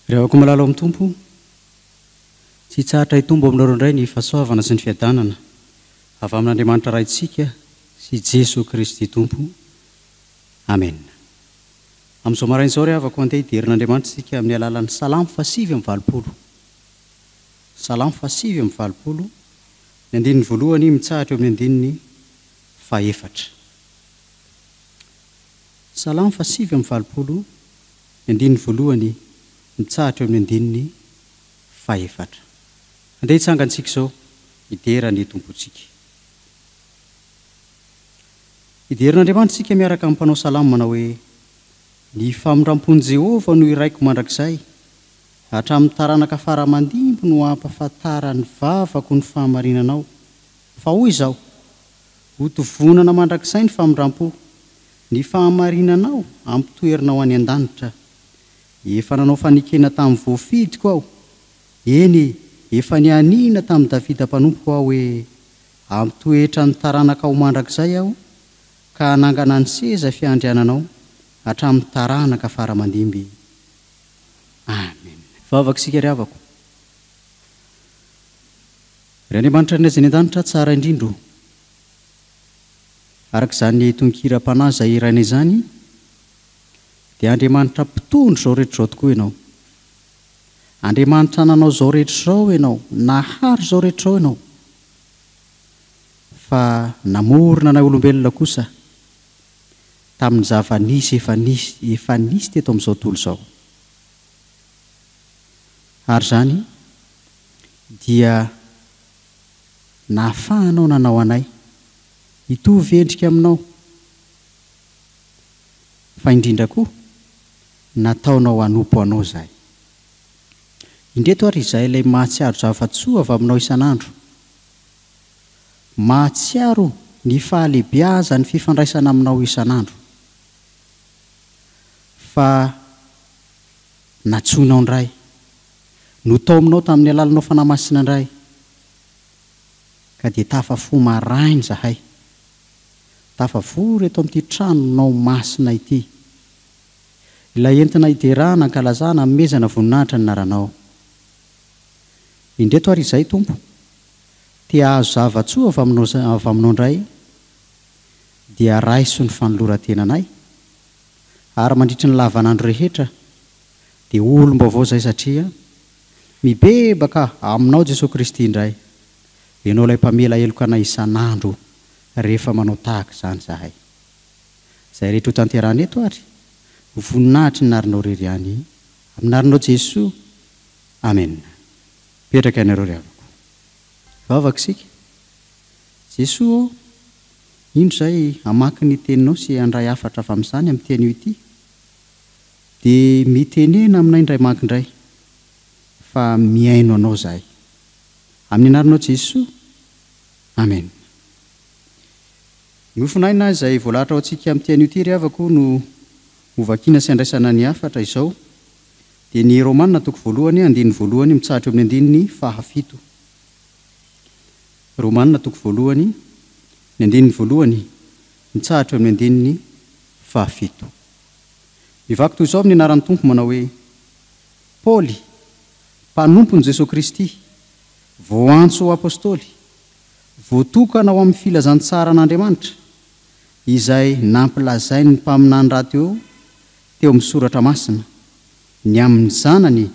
Ry havako malala ao amin'ny Tompo, tsy hitsahatra hitombo aminareo indray ny fahasoavana sy ny fiadanana avy amin'Andriamanitra Raintsika sy Jesoa Kristy Tompo. Amena. Amin'izao maraina izao ry havako, andeha hidera an'Andriamanitra isika amin'ny alalan'ny Salamo faha-89. Salamo faha-89, ny andininy voalohany mitsahatra eo amin'ny andininy fahefatra. Salamo faha-89, ny andininy voalohany mitsahatra eo amin'ny andininy fahefatra. Andeha hitsangantsika izao hidera ny Tompontsika. Hidera an'Andriamanitra isika miaraka amin'ny mpanao salamo manao hoe, Ny famindram-pon'i Jehovah no hiraiko mandrakizay, hatramin'ny taranaka fara aman-dimby no hampahafantaran'ny vavako ny fahamarinanao. Fa hoy izaho, Hotovonana mandrakizay ny famindram-po, ny fahamarinanao ampitoerinao any an-danitra. Efa nanao fanekena tamin'ny voafidiko aho, eny, efa nianiana tamin'i Davida mpanompoko aho hoe, Hampitoetra ny taranakao mandrakizay aho, ka hanangana ny seza fiandriananao hatramin'ny taranaka fara aman-dimby. Amena. Vavaka isika ry havako. Ry Andriamanitra Ray izay any an-danitra, tsara indrindra o. Araka izany tononkiram-panahy izay hiraina izany, dia Andriamanitra mpitondra izao rehetra izao tokoa Ianao. Andriamanitra nanao izao rehetra izao Ianao, nahary izao rehetra izao Ianao. Fa namorona anay olombelona kosa tamin'ny zava-nisy efa nisy efa nisy teto amin'izao tontolo izao. Ary izany dia nahafahanao nanao anay hitovy endrika aminao, fa indrindra koa nataonao hanompo anao izahay. Indreto ary izahay ilay mahatsiaro zava-tsoa avy aminao isan'andro. Mahatsiaro ny fahalehibiazan'ny fifandraisana aminao isan'andro. Fa natsoinao indray, notaominao tamin'ny alalanao Fanahy Masina indray, ka dia tafafoha maraina izahay, tafavory eto amin'ity tranonao masina ity, ilay entina hiderana, ankalazana, hanomezana voninahitra ny anaranao. Indreto ary izahay Tompo, te hahazo zava-tsoa avy aminao avy aminao indray, dia raiso ny fanoloran-tenanay, ary mandritry ny lavanandro rehetra dia olom-baovao izahay satria mibebaka aminao Jesoa Kristy indray, Ianao ilay mpamela heloka anay isan'andro rehefa manao tahaka izany izahay. Izay rehetra ho tanterahana eto ary, ho voninahitry ny narinao irery ihany. Amin'ny anaranao Jesoa. Amen. Mipetraka ianareo ry havako. Hivavaka isika. Jesoa ô, indro izahay hamaky ny teninao sy handray hafatra avy amin'izany amin'ity anio ity. Dia mitenena aminay indray manko indray fa mihaino anao izahay. Amin'ny anaranao Jesoa. Amen. Nofon'aina izay voalahatra ho antsika amin'ity anio ity ry havako no hovakiana sy handraisana ny hafatra izao dia ny Romana toko voalohany andininy voalohany mitsahatra eo amin'ny andininy fahafito. Romana toko voalohany ny andininy voalohany mitsahatra eo amin'ny andininy fahafito. Mivaky toy izao amin'ny anaran'ny Tompo manao hoe, Paoly, mpanompon'i Jesoa Kristy, voantso ho Apostoly, voatokana ho amin'ny filazantsaran'Andriamanitra, izay nampilazain'ny mpaminany rahateo teo amin'ny Soratra Masina, ny amin'ny Zanany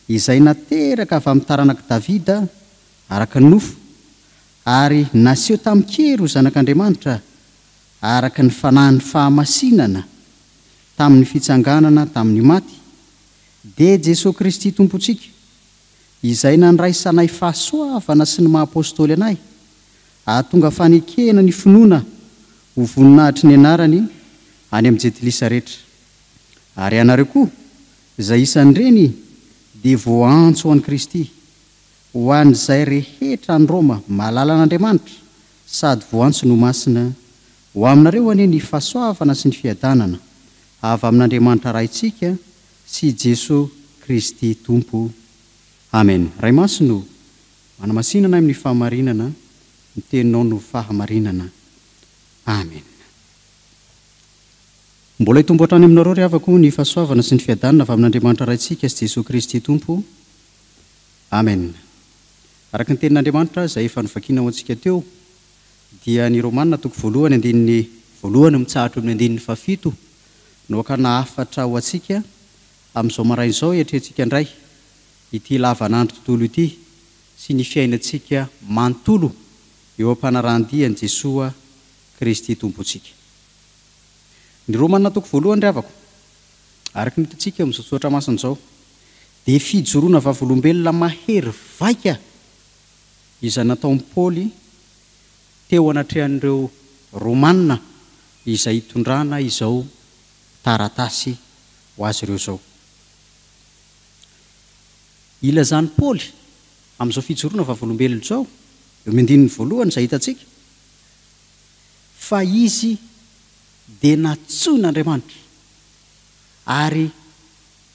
izay nateraka avy amin'ny taranak'i Davida araka ny nofo, ary naseho tamin-kery ho Zanak'Andriamanitra araka ny Fanahin'ny fahamasinana tamin'ny fitsanganana tamin'ny maty, dia Jesoa Kristy Tompontsika, izay nandraisanay fahasoavana sy ny maha Apostoly anay, hahatonga fanekena ny finoana ho voninahitry ny anarany any amin'ny Jentilisa rehetra. Ary ianareo koa, izay isan'ireny, dia voaantso ho an'i Kristy, ho an'izay rehetra any Roma mahalala an'Andriamanitra sady voaantso ny ho masina, ho aminareo anie ny fahasoavana sy ny fiadanana avy amin'Andriamanitra Raintsika sy Jesoa Kristy Tompo. Amen. Ray Masina o, manamasina anay amin'ny fahamarinana, ny Teninao no fahamarinana. Amen. Mbola hitombo hatrany aminareo ry havako ny fahasoavana sy ny fiadanana avy amin'Andriamanitra Raintsika sy Jesoa Kristy Tompo. Amen. Araka ny tenin'Andriamanitra izay efa novakiana ho antsika teo dia ny Romana toko voalohany andininy voalohany mitsahatra eo amin'ny andininy fahafito no hakana hafatra ho antsika amin'izao maraina izao hiatrehantsika indray ity lavanandro tontolo ity sy ny fiainantsika manontolo eo am-panarahan-dia an'i Jesoa Kristy Tompontsika. Ny Romana toko voalohany ry havako, araka ny hitantsika eo amin'izao soratra masina izao, dia fijoroana vavolombelona mahery vaika izay nataon'i Paoly teo anatrehan'ireo Romana izay hitondrana izao taratasy ho azy ireo izao. Ilazan'i Paoly amin'izao fijoroana vavolombelona izao, eo amin'ny andininy voalohany izay hitantsika, fa izy dia nantsoin'Andriamanitra, ary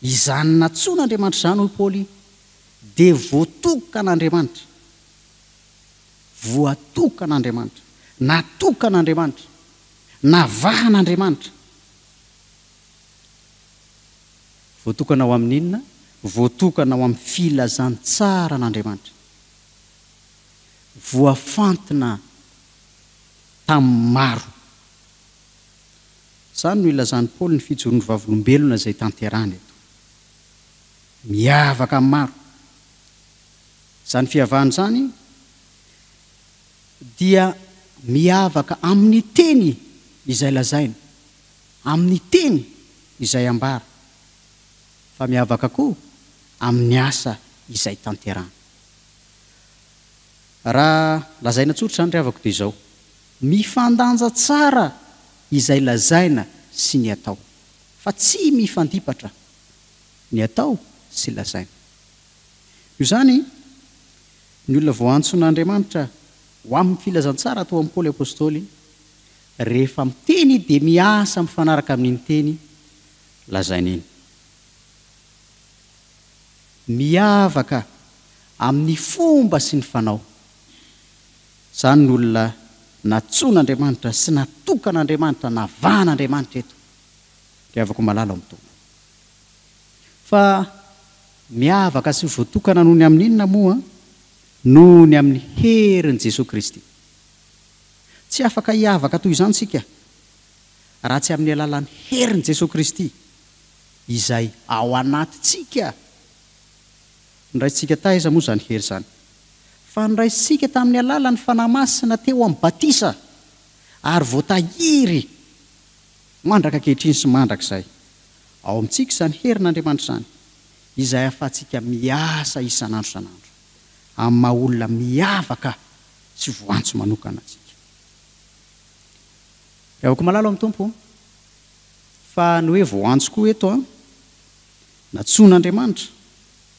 izany nantsoin'Andriamanitra izany, hoy Paoly, dia voatokan'Andriamanitra, voatokan'Andriamanitra, natokan'Andriamanitra, navahan'Andriamanitra. Voatokana ho amin'ny inona? Voatokana ho amin'ny filazantsaran'Andriamanitra. Voafantina tamin'ny maro. Izany no ilazan'i Paoly ny fijoroan'ny vavolombelona izay tanterahana eto. Miavaka amin'ny maro. Izany fiavahana izany dia miavaka amin'ny teny izay lazaina, amin'ny teny izay ambara, fa miavaka koa amin'ny asa izay tanterahana. Raha lazaina tsotra izany ry havako dia izao, mifandanja tsara izay lazaina sy ny atao, fa tsy mifandipatra ny atao sy lazaina. Noho izany, ny olona voaantson'Andriamanitra ho amin'ny filazantsara toa an'i Paoly Apostoly, rehefa miteny dia miasa mifanaraka amin'iny teny lazaina iny. Miavaka amin'ny fomba sy ny fanao. Izany no olona nantsoin'Andriamanitra sy natokan'Andriamanitra, navahan'Andriamanitra eto, ry havako malala ao amin'ny Tompo. Fa miavaka sy voatokana noho ny amin'ny inona moa? Noho ny amin'ny herin'i Jesoa Kristy. Tsy afaka hiavaka toy izany isika raha tsy amin'ny alalan'ny herin'i Jesoa Kristy izay ao anatintsika. Noraisintsika taiza moa izany hery izany? Fa noraisintsika tamin'ny alalan'ny Fanahy Masina teo amin'ny batisa, ary voatahiry mandraka ankehitriny sy mandrakizay ao amintsika izany herin'Andriamanitra izany, izay ahafahantsika miasa isan'andro isan'andro, amin'ny maha olona miavaka sy voantso manokana antsika. Ry havako malala ao amin'ny Tompo, fa ny hoe voantso koa eto an, Nantsoin'Andriamanitra,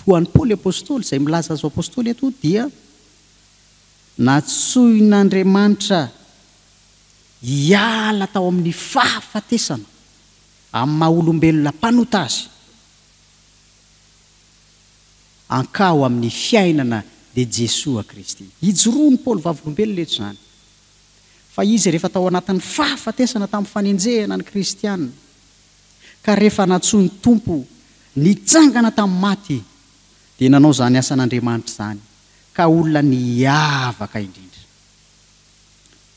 toa an'i Paoly Apostoly, izay milaza azy ho Apostoly eto, dia nantsoin'Andriamanitra hiala tao amin'ny fahafatesana amin'ny maha-olombelona mpanota azy, hankao amin'ny fiainana dia Jesoa Kristy. Ijoroan'i Paoly vavolombelona eto izany, fa izy rehefa tao anatin'ny fahafatesana tamin'ny fanenjehana ny kristiana, Ka rehefa nantsoin'ny Tompo nitsangana tamin'ny maty dia nanao izany asan'Andriamanitra izany ka olona niavaka indrindra.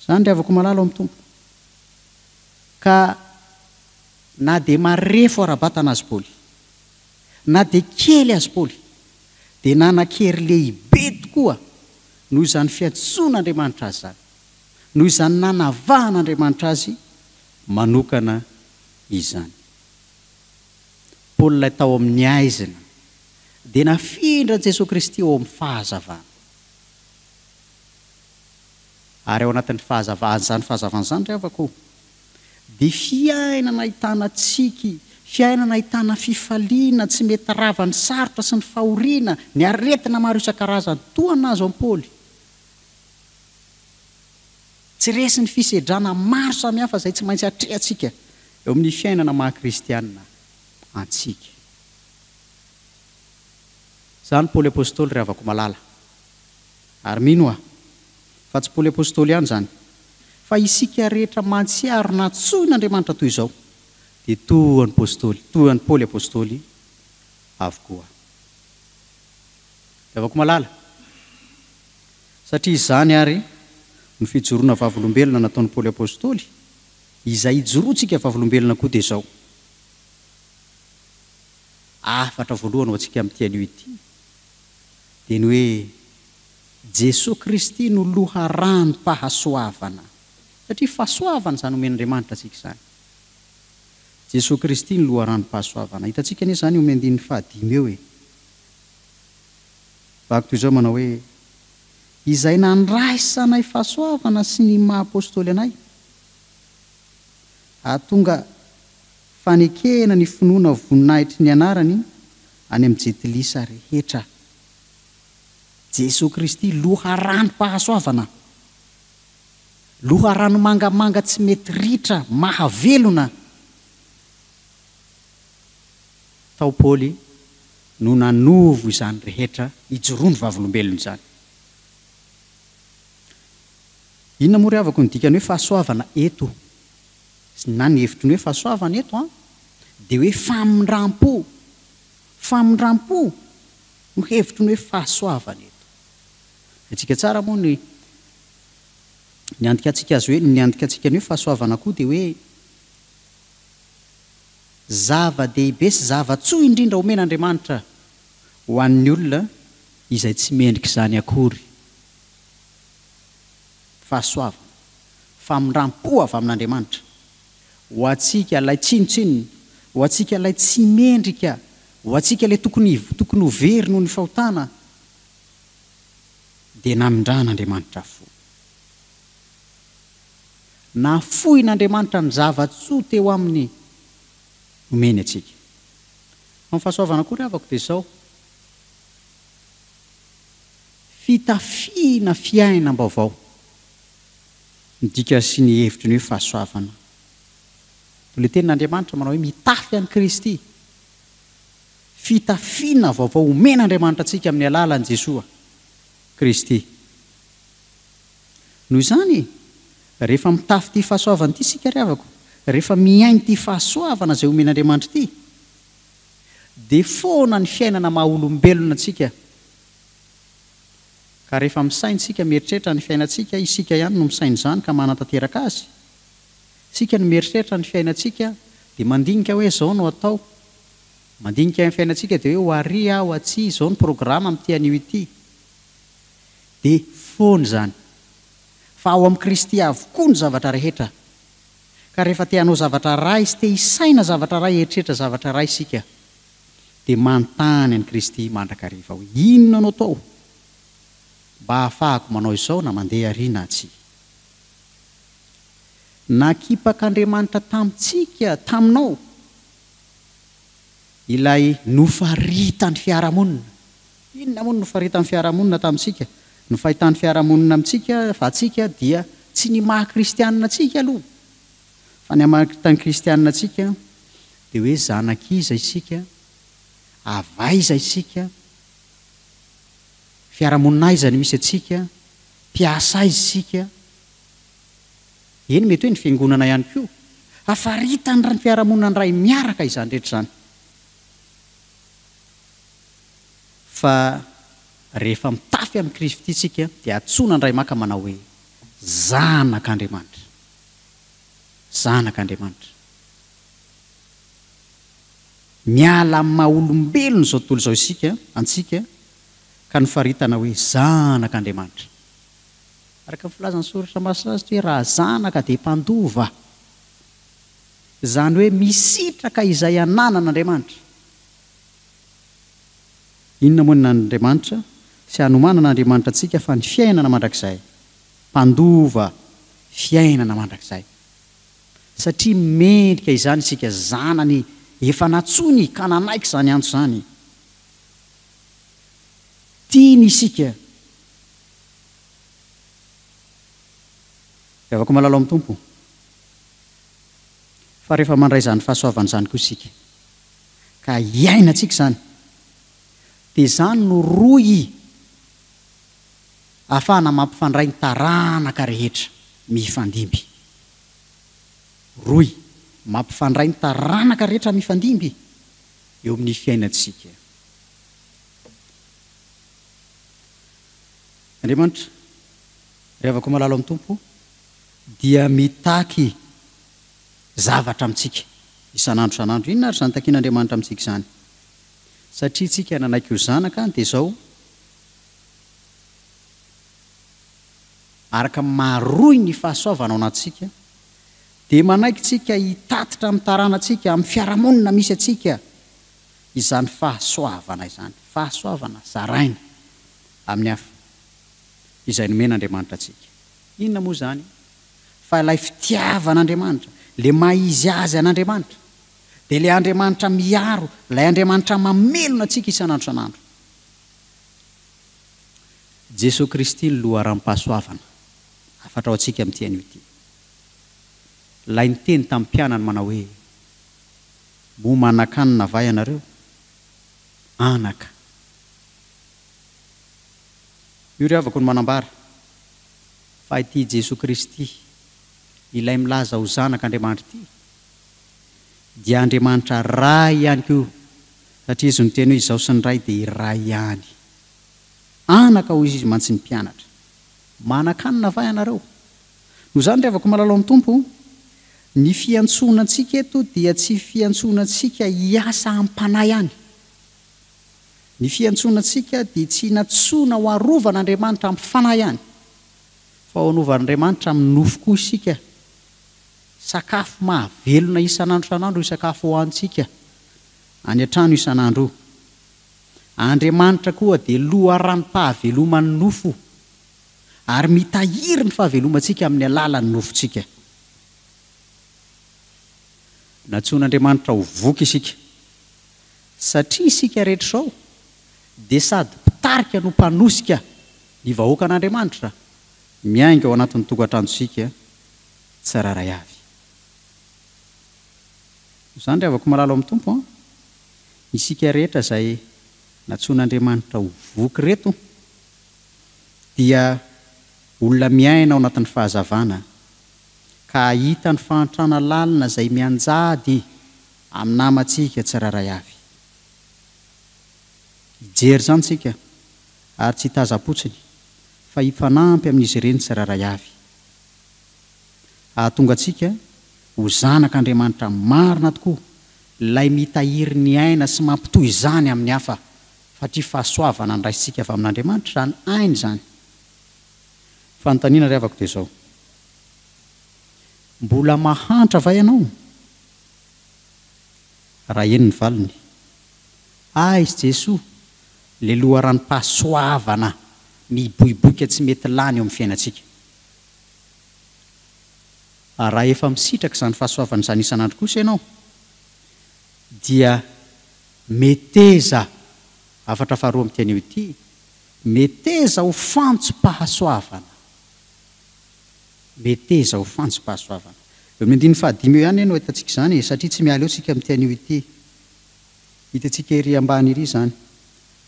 Izany ry havako malala ao amin'ny Tompo. Ka na dia marefo ara-batana azy Paoly, na dia kely azy Paoly, dia nanan-kery lehibe tokoa noho izany fiantsoan'Andriamanitra azy izany, noho izany nanavahan'Andriamanitra azy manokana izany. Paoly ilay tao amin'ny haizina dia nafindran'i Jesoa Kristy ao amin'ny fahazavana. Ary ao anatin'ny fahazavan'izany fahazavana izany ry havako dia fiainana ahitana tsiky, fiainana ahitana fifaliana tsy mety rava ny sarotra sy ny fahoriana, ny aretina maro isan-karazany toa nahazo an'i Paoly. Tsy resy ny fisedrana maro samihafa izay tsy maintsy atrehantsika eo amin'ny fiainana maha kristiana antsika. Izany Paoly Apostoly ry havako malala. Ary mino aho fa tsy Paoly Apostoly ihany izany, fa isika rehetra mahatsiaro nantsoin'Andriamanitra toy izao. Dia toa an'i Postoly, toa an'i Paoly Apostoly avokoa. Ry havako malala, satria izany ary no fijoroana vavolombelona nataon'i Paoly Apostoly, izay ijoroantsika vavolombelona koa dia izao, Hafatra voalohany ho antsika amin'ity anio ity dia ny hoe Jesoa Kristy no loharanom-pahasoavana. Satria fahasoavana izany omen'Andriamanitra antsika izany. Jesoa Kristy no loharanom-pahasoavana. Hitantsika anie izany eo amin'ny andininy fahadimy eo e. Vaky toy izao manao hoe, Izay nandraisanay fahasoavana sy ny maha apostoly anay, hahatonga fanekena ny finoana voninahitry ny anarany any amin'ny jentilisa rehetra. Jesoa Kristy loharanom-pahasoavana, loharano mangamanga tsy mety ritra mahavelona. Tao Paoly no nanovo izany rehetra ijoroany vavolombelona izany. Inona moa ry havako ny dikan'ny hoe fahasoavana eto? Na ny hevitry ny hoe fahasoavana eto an, dia hoe famindram-po. Famindram-po no hevitry ny hoe fahasoavana eto. Haintsika tsara moa ny ny andikantsika azy hoe, ny andikantsika ny hoe fahasoavana koa dia hoe zava-dehibe sy zava-tsoa indrindra omen'Andriamanitra ho an'ny olona izay tsy mendrika izany akory. Fahasoavana, famindram-po avy amin'Andriamanitra ho antsika ilay tsinontsinona, ho antsika ilay tsy mendrika, ho antsika ilay tokony tokony ho very noho ny fahotana, dia namindran'Andriamanitra fo. Nafoin'Andriamanitra ny zava-tsoa teo aminy nomeny antsika. Fa ny fahasoavana koa ry havako dia izao, fitafiana fiainam-baovao. Ny dika sy ny hevitry ny hoe fahasoavana. Toy ilay tenin'Andriamanitra manao hoe mitafy an'i Kristy. Fitafiana vaovao omen'Andriamanitra antsika amin'ny alalan'i Jesoa Kristy. Noho izany, rehefa mitafy ity fahasoavana ity isika ry havako, rehefa mihaino ity fahasoavana izay omen'Andriamanitra ity, dia foana ny fiainana maha olombelona antsika. Ka rehefa misaina isika, mieritreritra ny fiainantsika, isika ihany no misaina izany ka manatanteraka azy. Isika no mieritreritra ny fiainantsika dia mandinika hoe izao no atao. Mandinika ny fiainantsika dia hoe ho ary aho atsy, izao ny programa amin'ity anio ity. Dia foana izany. Fa ao amin'i Kristy avokoa ny zavatra rehetra. Ka rehefa te hanao zavatra iray sy te hisaina zavatra iray, hieritreritra zavatra iray isika, dia manontany an'i Kristy mandrakariva hoe, Inona no atao mba hahafahako manao izao na mandeha àry na tsia? Nakipak'Andriamanitra tamintsika, taminao, ilay nofaritan'ny fiarahamonina. Inona moa no nofaritan'ny fiarahamonina tamintsika? Ny fahitan'ny fiarahamonina amintsika fa antsika dia tsy ny maha kristianina antsika aloha, fa ny hamaritan'ny kristianina antsika dia hoe zanak'iza isika, avy aiza isika, fiarahamonina aiza no misy antsika, mpiasa aiza isika, eny mety hoe ny fiangonana ihany koa, fa faritan'ny fiarahamonina indray miaraka izany rehetra izany. Fa rehefa mitafy amin'i Kristy isika dia antsoina indray maka manao hoe zanak'Andriamanitra. Zanak'Andriamanitra. Miala amin'ny maha olombelona izao tontolo izao isika, antsika, ka nofaritana hoe zanak'Andriamanitra. Araka ny filazan'ny Soratra Masina azy hoe raha zanaka dia mpandova. Izany hoe misitraka izay ananan'Andriamanitra. Inona moa ny nan'Andriamanitra sy hanomanan'Andriamanitra antsika fa ny fiainana mandrakizay, mpandova fiainana mandrakizay. Satria mendrika izany isika zanany efa nantsoiny ka nanaiky izany antso izany. Tiany isika. Ry havako malala ao amin'ny Tompo, fa rehefa mandray izany fahasoavana izany koa isika, ka iainantsika izany, dia izany no rohy ahafahana mampifandray ny taranaka rehetra mifandimby. Rohy. mampifandray ny taranaka rehetra mifandimby eo amin'ny fiainantsika. Andriamanitra, ry havako malala ao amin'ny Tompo, dia mitaky zavatra amintsika isan'andro isan'andro. Inona ary izany takian'Andriamanitra amintsika izany? Satria isika nanaiky ho zanaka, dia izao, araka ny maha-rohy ny fahasoavana ao anatintsika, dia manaiky isika hitatitra amin'ny taranantsika, amin'ny fiarahamonina misy antsika, izany fahasoavana izany. Fahasoavana zaraina amin'ny hafa, izay nomen'Andriamanitra antsika. Inona moa izany? Fa ilay fitiavan'Andriamanitra, ilay maha-izy azy an'Andriamanitra, dia ilay Andriamanitra miaro, ilay Andriamanitra mamelona antsika isan'andro isan'andro. Jesoa Kristy no loharanom-pahasoavana hafatra ho antsika amin'ity anio ity. Ilay niteny tamin'ny mpianany manao hoe, Moa manan-kanina va ianareo? Anaka. Io ry havako no manambara fa ity Jesoa Kristy, ilay milaza ho Zanak'Andriamanitra ity, dia Andriamanitra Ray ihany koa, satria Izy niteny hoe Izaho sy ny Ray dia iray ihany. Anaka hoy Izy mantsy ny mpianatra. Manan-kanina va ianareo? Noho izany ry havako malala ao amin'ny Tompo, ny fiantsoana antsika eto dia tsy fiantsoana antsika hiasa am-panahy ihany. Ny fiantsoana antsika dia tsy nantsoina ho arovan'Andriamanitra amin'ny fanahy ihany, fa ho anovan'Andriamanitra amin'ny nofo koa isika. Sakafo mahavelona isan'andro isan'andro io sakafo hohanintsika any an-trano isan'andro io. Andriamanitra koa dia loharanom-pahaveloman'ny nofo ary mitahiry ny fahavelomantsika amin'ny alalan'ny nofontsika. Nantsoin'Andriamanitra ho voky isika. Satria isika rehetra izao dia sady mpitarika no mpanosika ny vahoakan'Andriamanitra miainga ao anatin'ny tokantranontsika tsirairay avy. Izany ry havako malala ao amin'ny Tompo an! Isika rehetra izay nantsoin'Andriamanitra ho voky ireto dia olona miaina ao anatin'ny fahazavana ka hahita ny fahantrana lalina izay mianjady amin'ny namantsika tsirairay avy. Hijery izany isika ary tsy hitazam-potsiny fa hifanampy amin'izy ireny tsirairay avy. Hahatonga antsika ho zanak'Andriamanitra marina tokoa ilay mitahiry ny aina sy mampitohy izany amin'ny hafa satria fahasoavana nraisintsika avy amin'Andriamanitra izany aina izany. Fanontaniana ry havako dia izao, Mbola mahantra va ianao? Raha eny ny valiny, Aiza Jesoa, ilay loharanom-pahasoavana miboiboika tsy mety lany eo amin'ny fiainantsika? Ary raha efa misitraka izany fahasoavana izany isan'andro kosa ianao, dia meteza, hafatra faharoa amin'ity anio ity, meteza ho fantsom-pahasoavana. Meteza ho fantsom-pahasoavana. Eo amin'ny andininy fahadimy eo ihany no ahitantsika izany e, satria tsy miala eo isika amin'ity anio ity. Hitantsika ery ambany ery izany.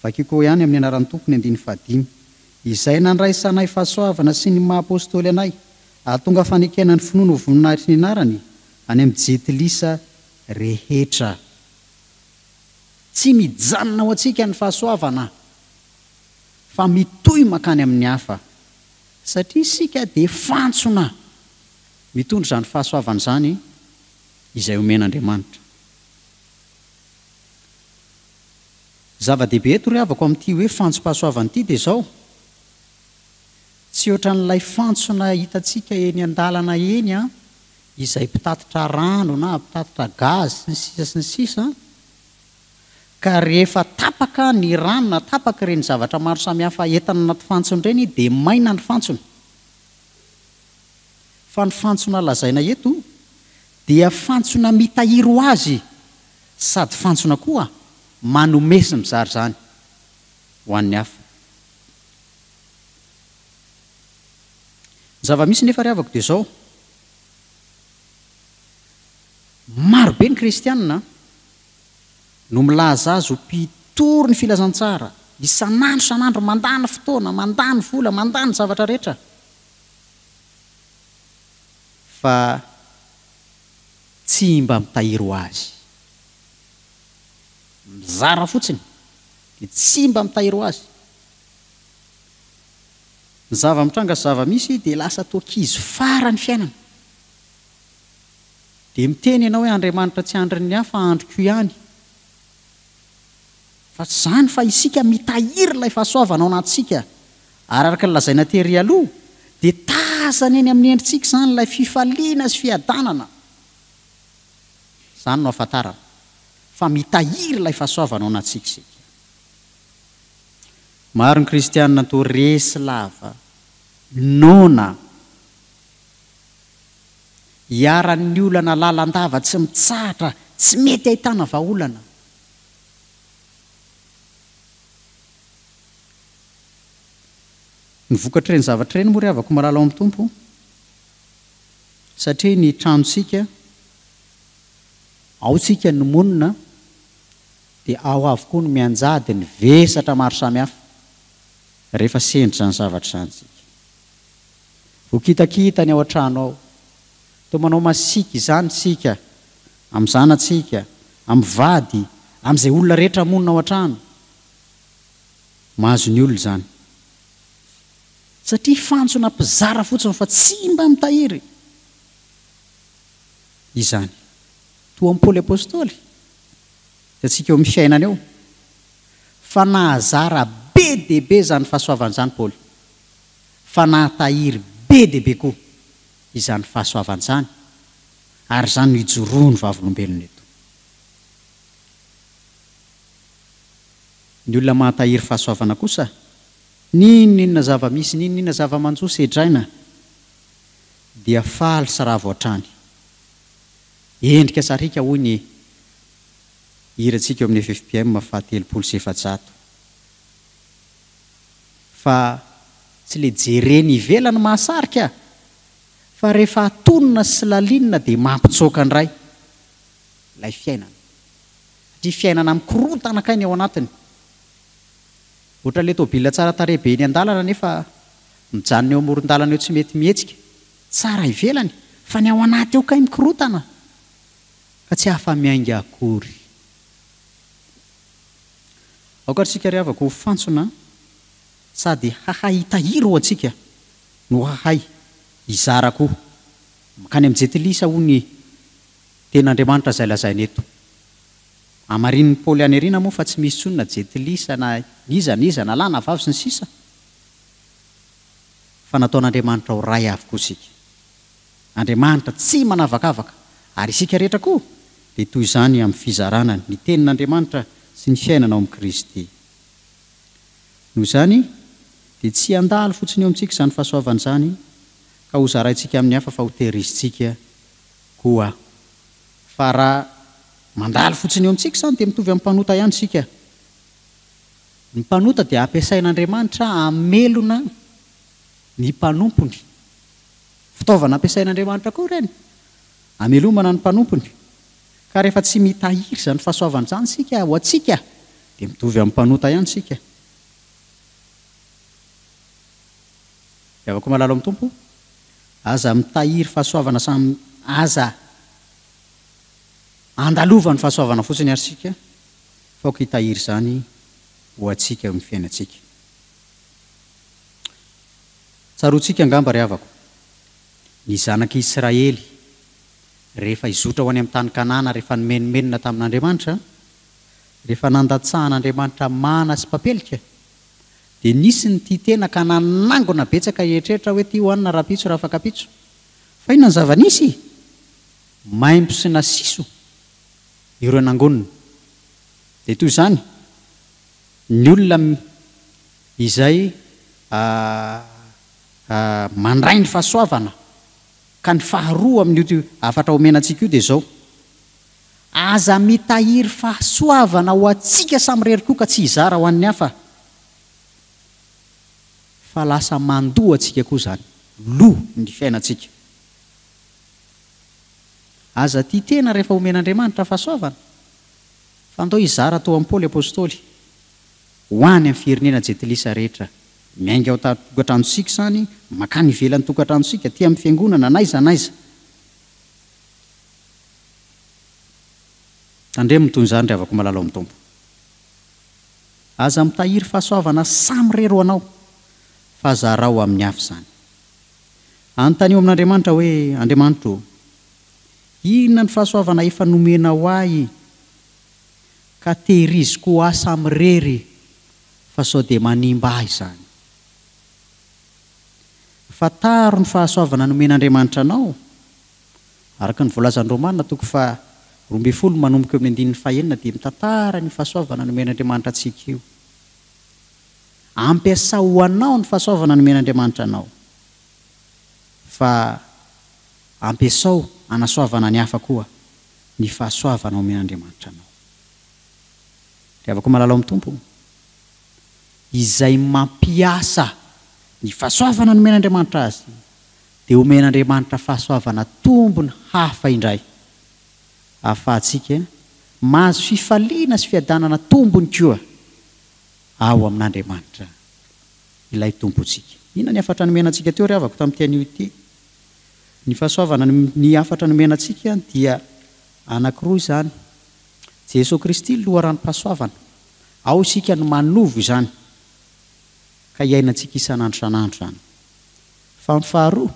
Vakiko eo ihany amin'ny anaran'ny Tompo ny andininy fahadimy. Izay nandraisanay fahasoavana sy ny maha apostoly anay, hahatonga fanekena ny finoana ho voninahitry ny anarany any amin'ny jentilisa rehetra. Tsy mijanona ho antsika ny fahasoavana fa mitohy mankany amin'ny hafa, satria isika dia fantsona mitondra izany fahasoavana izany izay omen'Andriamanitra. Zava-dehibe eto ry havako amin'ity hoe fantsom-pahasoavana ity dia izao, tsy ohatran'ilay fantsona hitantsika eny an-dalana eny an, izay mpitatitra rano na mpitatitra gaz sy ny sisa sy ny sisa ka rehefa tapaka ny rano na tapaka ireny zavatra maro samihafa entana anaty fantsona ireny dia maina ny fantsona. Fa ny fantsona lazaina eto dia fantsona mitahiry ho azy sady fantsona koa manome sy mizara izany ho an'ny hafa. Ny zava-misy nefa ry havako dia izao, maro be ny kristianina no milaza azy ho mpitory ny filazantsara, isan'andro isan'andro mandany fotoana, mandany vola, mandany zavatra rehetra, fa. Tsy mba mitahiry ho azy. Mizara fotsiny dia tsy mba mitahiry ho azy. Ny zava-mitranga sy zava-misy dia lasa toa kizo fara ny fiainana. Dia miteny ianao hoe Andriamanitra tsy andrin'ny ahy fa andriko ihany. Fa tsy izany fa isika mitahiry ilay fahasoavana ao anatintsika. Ary araka ny lazaina tery aloha dia tazana eny amin'ny endritsika izany ilay fifaliana sy fiadanana. Izany no ahafantarana fa mitahiry ilay fahasoavana ao anatintsika isika. Maro ny kristianina toa resy lava, noana, iharan'ny olana lalandava tsy mitsahatra, tsy mety ahitana vahaolana. Ny vokatr'ireny zavatra ireny moa ry havako malala ao amin'ny Tompo, satria ny tranontsika, ao tsika no monina, dia ao avokoa no mianjady ny vesatra maro samihafa rehefa sendra izany zavatra izany isika. Voakitakita ny ao an-trano ao. Toa manao masiaka izany isika amin'ny zanatsika, amin'ny vady, amin'izay olona rehetra monina ao an-trano. Mahazo ny olona izany. Satria fantsona mpizara fotsiny fa tsy mba mitahiry izany. Toa an'i Paoly Apostoly. Hitantsika eo amin'ny fiainana eo fa nahazara be dia be izany fahasoavana izany Paoly, fa nahatahiry be dia be koa izany fahasoavana izany, ary izany no ijoroan'ny vavolombelona eto. Ny olona mahatahiry fahasoavana kosa, n'inon'inona zava-misy, n'inon'inona zava-manjo sedraina, dia faly sy ravo hatrany. Endrika sariaka hoy ny hirantsika eo amin'ny ffpm faha 430. Fa tsy le jerena ivelany mahasarika fa rehefa atonina sy lalinina dia mampitsoaka indray ilay fiainana. Satria fiainana mikorontana kay ny ao anatiny. Ohatran'ilay tôbila tsara tarehy be eny an-dalana nefa mijanona eo amoron-dalana eo tsy mety mihetsika. Tsara ivelany fa ny ao anaty ao kay mikorotana ka tsy afa-miainga akory. Aoka ary isika ry havako ho fantsona sady hahay hitahiry ho antsika no hahay hizara koa. Mankany amin'ny jentilisa hoy ny Tenin'Andriamanitra izay lazaina eto. Hamarinin'i Paoly any aoriana moa fa tsy misy intsony na jentilisa na iza na iza na lahy na vavy sy ny sisa fa nataon'Andriamanitra ho Ray avokoa isika. Andriamanitra tsy manavakavaka ary isika rehetra koa dia toy izany amin'ny fizarana ny Tenin'Andriamanitra sy ny fiainana ao amin'i Kristy. Noho izany dia tsy handalo fotsiny eo amintsika izany fahasoavana izany ka hozaraintsika amin'ny hafa fa hoterizintsika koa. Fa raha mandalo fotsiny eo amintsika izany dia mitovy amin'ny mpanota ihany isika. Ny mpanota dia ampiasain'Andriamanitra hamelona ny mpanompony. Fitaovana ampiasain'Andriamanitra koa ireny, hamelomana ny mpanompony. Ka rehefa tsy mitahiry izany fahasoavana izany isika ho antsika, dia mitovy amin'ny mpanota ihany isika. Ry havako malala ao amin'ny Tompo, aza mitahiry fahasoavana samy aza andalovan'ny fahasoavana fotsiny ary isika, fa aoka hitahiry izany ho antsika eo amin'ny fiainantsika. Tsaroantsika angamba ry havako, ny zanak'i Israely rehefa hizotra ho any amin'ny tany Kanana rehefa nimenomenona tamin'Andriamanitra, rehefa nandatsahan'Andriamanitra mana sy papelika, dia nisy ny tia tena ka nanangona betsaka hieritreritra hoe ty hohanina rahampitso rahafakampitso. Fa inona ny zava-nisy? Maimbo sy nasiso ireo nangonina. Dia toy izany ny olona izay mandray ny fahasoavana. Ka ny faharoa amin'io hafatra omena antsika io dia izao, Aza mitahiry fahasoavana ho antsika samirery koa ka tsy hizara ho an'ny hafa, fa lasa mandoa antsika koa izany, lo ny fiainantsika. Aza tia tena rehefa omen'Andriamanitra fahasoavana, fa andao hizara toa an'i Paoly Apostoly ho any amin'ny firenena jentilisa rehetra. Miainga ao tokantranontsika izany, mankany ivelan'ny tokantranontsika, aty amin'ny fiangonana, n'aiza n'aiza. Tandremo ny toy izany ry havako malala ao amin'ny Tompo. Aza mitahiry fahasoavana samirery ho anao, fa zarao amin'ny hafa izany. Anontanio amin'Andriamanitra hoe, Andriamanitro ô, inona ny fahasoavana efa nomenao ahy ka tehiriziko ho ahy samirery fa sao dia manimba ahy izany? Fantaro ny fahasoavana nomen'Andriamanitra anao, araka ny voalazan'ny Romana toko faha 12 manomboka eo amin'ny andininy fahenina dia mitantara an'io fahasoavana nomen'Andriamanitra antsika io. Ampiasao ho anao ny fahasoavana nomen'Andriamanitra anao, fa ampiasao hanasoavana ny hafa koa ny fahasoavana omen'Andriamanitra anao. Ry havako malala ao amin'ny Tompo, izay mampiasa ny fahasoavana nomen'Andriamanitra azy dia omen'Andriamanitra fahasoavana tombony hafa indray ahafahantsika mahazo fifaliana sy fiadanana tombony koa ao amin'Andriamanitra ilay Tompontsika. Inona ny hafatra nomena antsika teo ry havako tamin'ity anio ity? Ny fahasoavana ny hafatra nomena antsika dia anankiroa izany. Jesoa Kristy loharanom-pahasoavana. Ao isika no manovo izany ka iainantsika isan'andro isan'andro izany. Fa ny faharoa,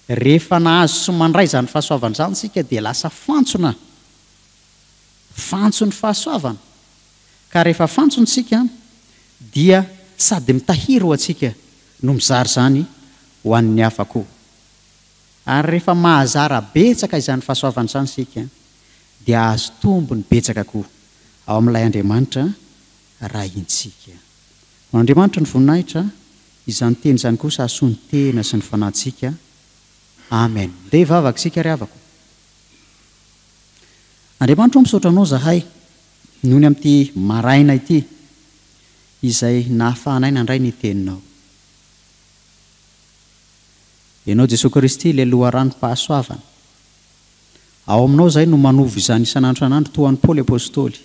rehefa nahazo sy mandray izany fahasoavana izany isika dia lasa fantsona, fantson'ny fahasoavana. Ka rehefa fantsona isika dia sady mitahiry ho antsika no mizara izany ho an'ny hafa koa. Ary rehefa mahazara betsaka izany fahasoavana izany isika dia hahazo tombony betsaka koa ao amin'ilay Andriamanitra Raintsika. Ho an'Andriamanitra ny voninahitra, izany teny izany kosa hahasoa ny tena sy ny fanahintsika. Amen. Ndeha hivavaka isika ry havako. Andriamanitra ô misaotra Anao zahay noho ny amin'ity maraina ity izay nahafahanay nandray ny teninao. Ianao Jesoa Kristy ilay loharanom-pahasoavana. Ao aminao izahay no manovo izany isan'andro isan'andro toa an'i Paoly Apostoly,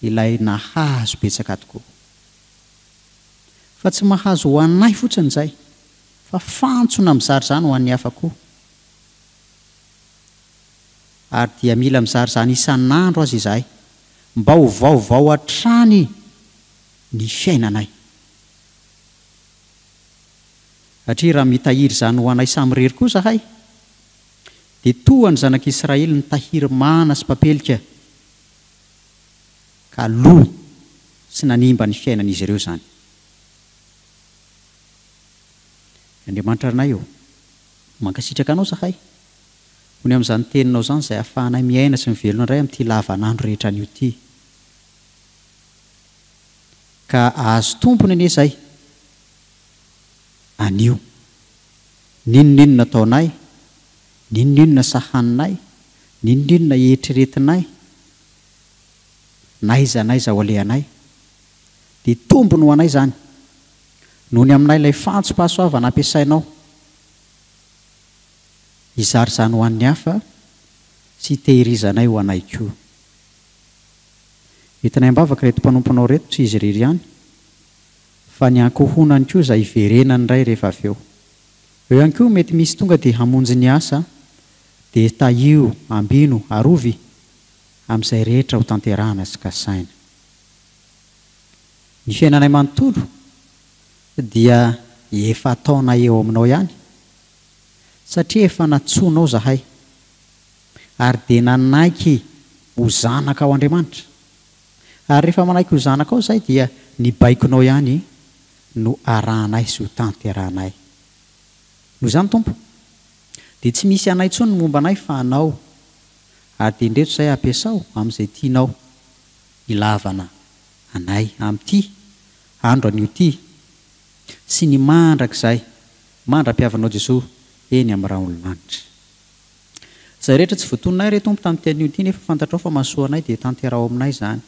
ilay nahazo betsaka tokoa. Fa tsy mahazo ho anay fotsiny izay, fa fantsona mizara izany ho an'ny hafa koa. Ary dia mila mizara izany isan'andro aza izahay, mba ho vaovao hatrany ny fiainanay. Satria raha mitahiry izany ho anay samirery koa izahay, dia toa ny zanak'Israely nitahiry mana sy papelika, ka lo sy nanimba ny fiainan'izy ireo izany. Andriamanitra Ranay ô, mankasitraka Anao izahay, ho ny amin'izany Teninao izany izay ahafahanay miaina sy mivelona indray amin'ity lavanandro rehetra anio ity. Ka ahazo tombony anie izay anio. N'inon'inona ataonay, n'inon'inona sahaninay, n'inon'inona eritreretinay, n'aiza n'aiza ho alehanay, dia tombony ho anay izany, noho ny aminay ilay fantsom-pahasoavana ampiasainao hizara izany ho an'ny hafa sy hitehirizanay ho anay koa. Entinay am-bavaka ireto mpanomponao ireto, tsy izy irery ihany, fa ny ankohonany koa izay hiverenany indray rehefa avy eo. Eo ihany koa mety misy tonga dia hamonjy ny asa dia tahio, ambino, arovy amin'izay rehetra ho tanterahana sy kasaina. Ny fiainanay manontolo dia efa ataonay eo aminao ihany satria efa nantsoinao zahay ary dia nanaiky ho zanakao Andriamanitra. Ary rehefa manaiky ho zanakao izahay dia ny baikonao ihany no arahanay sy ho tanterahanay. Noho izany Tompo, dia tsy misy anay intsony ny momba anay fa Anao, ary dia indreto izahay ampiasao amin'izay tianao ilavana anay amin'ity andro anio ity sy ny mandrakizay mandra-piavinao Jesoa eny amin'ny rahon'ny lanitra. Izay rehetra tsy voatononay re Tompo tamin'ity anio ity nefa fantatrao fa mahasoa anay dia tanteraho aminay izany.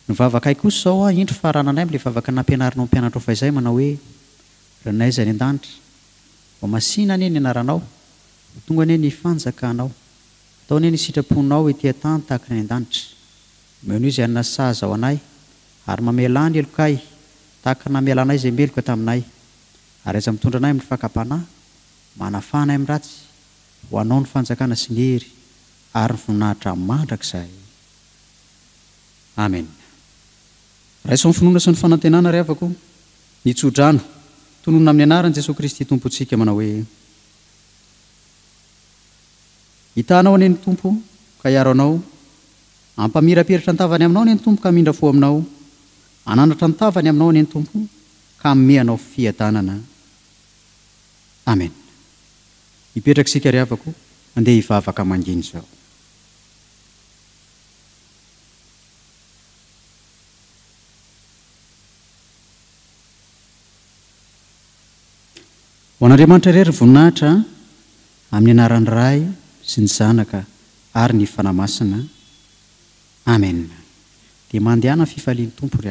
Ny vavakay kosa izao an, indro farananay amin'ilay vavaka nampianarinao ny mpianatrao fahizay manao hoe, Ranay izay any an-danitra, ho masina anie ny anaranao, ho tonga anie ny fanjakanao, atao anie ny sitraponao ety an-tany tahaka ny any an-danitra. Omeo anio izay hanina sahaza ho anay, ary mamelà ny helokay tahaka ny namelanay izay meloka taminay, ary aza mitondra anay amin'ny fakam-panahy, manafà anay amin'ny ratsy, Ho anao ny fanjakana sy ny hery. ary ny voninahitra mandrakizay. Amena. Raiso amin'ny finoana sy ny fanantenana ry havako ny tsodrano tononina amin'ny anaran'i Jesoa Kristy Tompontsika manao hoe, Hitaha anao anie ny Tompo ka hiaro anao, hampamirapiratra ny tavany aminao anie ny Tompo ka hamindra fo aminao, hanandratra ny tavany aminao anie ny Tompo ka hanome anao fiadanana. Amen. Hipetraka isika ry havako, andeha hivavaka mangina izao. Ho an'Andriamanitra irery ny voninahitra, amin'ny anaran'ny Ray sy ny Zanaka ary ny Fanahy Masina. Amen. Dia mandehana fifalian'ny Tompo ry.